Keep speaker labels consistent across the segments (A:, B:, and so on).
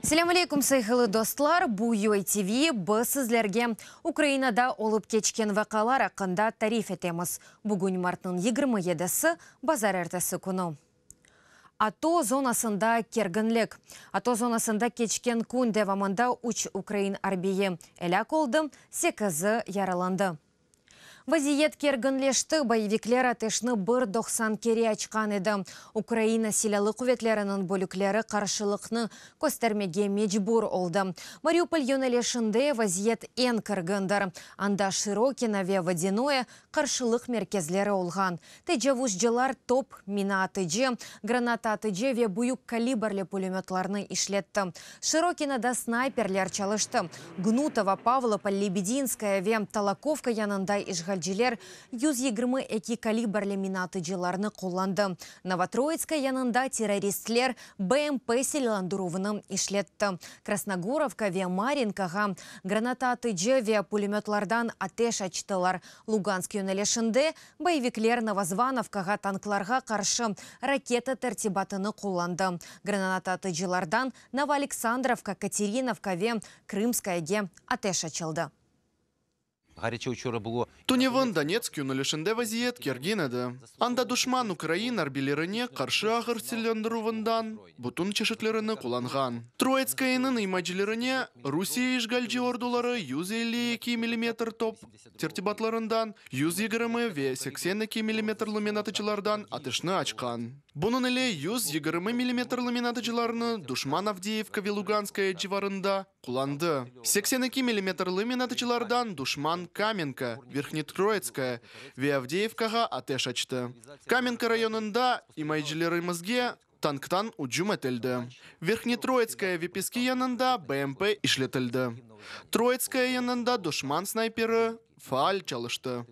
A: Selâm aleyküm, sayğılı dostlar! Bu UATV, biz sizlerge Ukrainada olıp keçken vaqialar aqqında tarif etemiz. Bugün martnıñ 27-si, bazarertesi künü. ATO zonasında kerginlik. ATO zonasında keçken kün devamında üç ukrain arbiyi elâk oldı, sekizi yaralandı. Vaziyet kerginleşti, boyevikler ateşni bir 90 kere açqan edi. Ukraina Silâlı quvetleriniñ bölükleri qarşılıqnı köstermege mecbur oldı. Mariupol yönelişinde vaziyet eñ kergindir. Anda Şirokino ve Vodânoye qarşılıq merkezleri olğan. Tecavuzcılar top, mina atıcı, granata atıcı ve büyük kalibrli pulemötlarnı işletti. Şirokinoda snayperler çalıştı. Gnutovo, Pavlopol, Lebedinskoye ve Talakovka yanında işğalciler 122 kalibrli mina atıcılarnı qullandı. Novotroitskoye yanında terroristler BMP silâlandıruvını işletti. Krasnogorovka ve Marinkağa granata atıcı ve pulemötlardan ateş açtılar. Lugansk yönelişinde boyevikler Novozvanovkağa tanklarğa qarşı raketa tertibatını qullandı. Granata atıcılardan Novoaleksandrovka, Katerinovka ve Krımskoyege ateş açıldı.
B: Гаряче вчора було
C: Tünevin Donetsk yönelişinde vaziyet kergin edi. Anda duşman ukrain arbiylerine qarşı ağır silâlandıruvından bütün çeşitlerini qullanğan. Troitskoyeniñ imayecilerine Rusiye işğalci orduları 152 millimetr top tertibatlarından, 120 ve 82 millimetrli minaatıcılardan ateşni açqan. Bunıñ ile 120 millimetrli minaatıcılarnı duşman Avdeyevka ve Luganskoye civarında qullandı. 82 millimetrli minaatıcılardan duşman Kamenka, Verhnetroitskoye ve Avdeyevkağa ateş açtı. Kamenka rayonında imayecilerimizge tanktan ücüm etildi. Verhnetroitskoye ve Peski yanında BMP işletildi. Troitskoye yanında duşman snayperi faal çalıştı.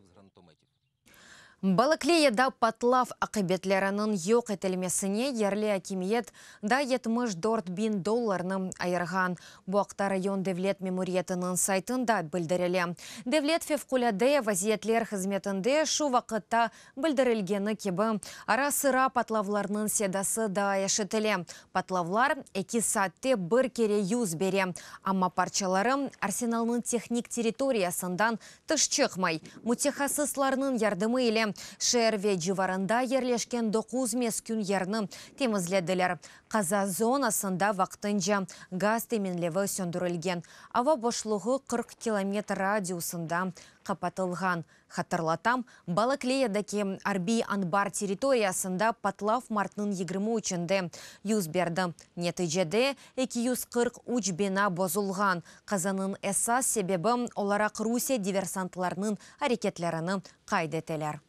A: Balakleyada patlav aqibetleriniñ yoq etilmesine yerli akimiyet da 74 biñ dollarnı ayırğan. Bu aqta rayon devlet memuriyetiniñ saytında bildirile. Devlet fevqulâde vaziyetler hızmetinde şu vaqıtta bildirilgeni kibi, ara-sıra patlavlarnıñ sedası daa eşitile. Patlavlar 2 saatte bir kere yüz bere, amma parçaları arsenalnıñ tehnik territoriyasından tış çıqmay. Mütehassıslarnıñ yardımı ile şeer ve civarında yerleşken 9 meskün yerni temizlediler. Qaza zonasında vaqtınca gaz teminlevi söndürilgen. Ava boşluğı 40 kilometr radiusında qapatılğan. Hatırlatam, Balakleyadaki arbiy anbar territoriyasında patlav martnıñ 23-ünde yüz berdi. Neticede 243 bina bozulğan. Qazanıñ esas sebebi olaraq Rusiye diversantlarınıñ areketlerini qayd eteler.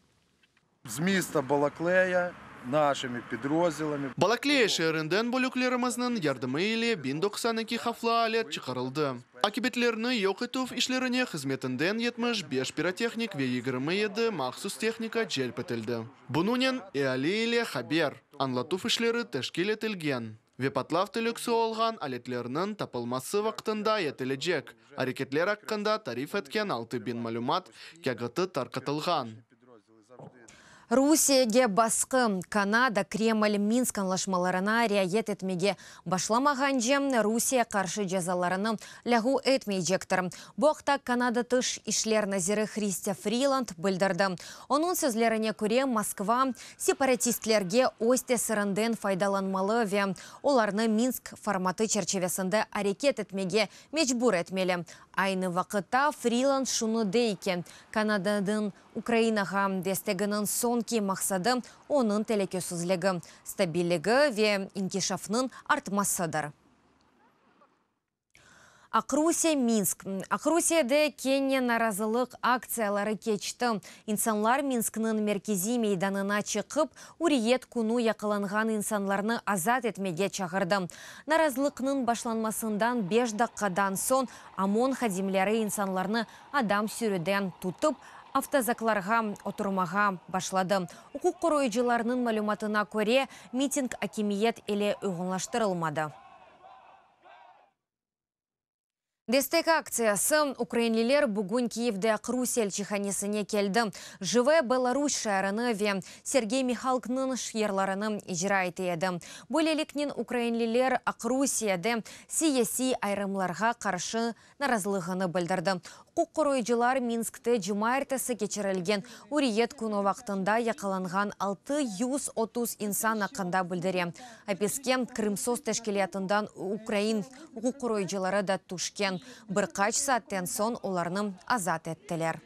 D: З міста Балаклея нашими підрозділами
C: Balakleya şeerinden bölüklerimizniñ yardımı ile 1092 havflı alet çıqarıldı. Aqibetlerni yoq etüv işlerine hızmetinden 75 pirotehnik ve 27 mahsus tehnika celp etildi. Bunıñnen eali ile haber, añlatuv işleri teşkil etilgen ve patlav telükesi olğan aletlerniñ tapılması vaqtında etilecek areketler aqqında tarif etken 6000 malümat kâğıtı tarqatılğan.
A: Rusiyege basqı, Kanada, Kreml, Minsk añlaşmalarına riayet etmege başlamağance Rusiye qarşı cezalarını lâğu etmeycektir. Bu aqta Kanada tış işler naziri Hristiya Friland bildirdi. Onıñ sözlerine köre Moskva separatistlerge öz tesirinden faydalanmalı ve olarnı Minsk formatı çerçivesinde areket etmege mecbur etmeli. Aynı vaqıtta Friland şunı dey ki, Kanadanıñ Ukrainağa desteginiñ soñki maqsadı onıñ telükesizligi, stabilligi ve inkişafınıñ artmasıdır. Aqrusiye Minsk. Aqrusiyede kene narazılıq aktsiyaları keçti. İnsanlar Minskniñ merkeziy meydanına çıqıp, Üriyet künü yaqalanğan insanlarnı azat etmege çağırdı. Narazılıqnıñ başlanmasından 5 daqqadan soñ OMON hadimleri insanlarnı adam sürüden tutıp, avtozaklarğa oturmağa başladı. Uquq qoruyıcılarnıñ malümatına köre, miting akimiyet ile uyğunlaştırılmadı. Destek aktsiyası, Ukrainliler bugün Kiyevde Aqrusiye elçihanesine keldi, Jıve Belarus şiarını ve Sergey Mihalknıñ yırlarını icra ete edi. Böyleliknen ukrainliler Aqrusiyede siyasiy ayırımlarğa qarşı narazılığını bildirdi. Uquq qoruyıcılar Minskte cumaertesi keçirilgen Üriyet künü vaqtında yaqalanğan 630 insan aqqında bildire. Apiske Krımsos teşkilâtından ukrain uquq qoruyıcıları da tüşken. Bir qaç saatten soñ olarnı azat ettiler.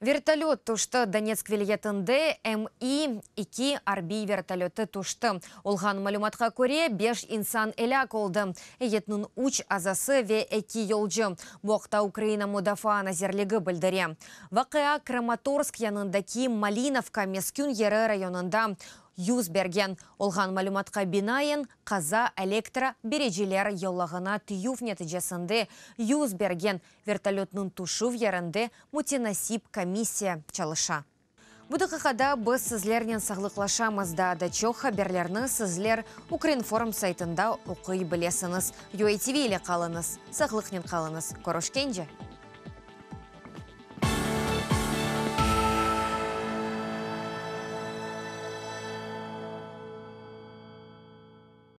A: Vertolöt tüşti. Donetsk vilâyetinde Mİ eki arbiy vertolötı tüşti. Olğan malümatqa köre, beş insan elâk oldı, eyyetniñ üç azası ve eki yolcu. Bu aqta Ukraina Mudafaa nazirligi bildire. Vaqia Kramatorsk yanındaki Malinovka meskün yeri rayonında yüz bergen. Olğan malümatqa binaen, qaza elektro bericiler yolağına tiyüv neticesinde yüz bergen. Vertolötniñ tüşüv yerinde mütenasip komissiya çalışa. Bu daqiqada biz sizlernen sağlıqlaşamız. Daa da çoq haberlerni sizler Ukrinform saytında oquy bilesiñiz. UATV ile qalıñız, sağlıqnen qalıñız. Körüşkence!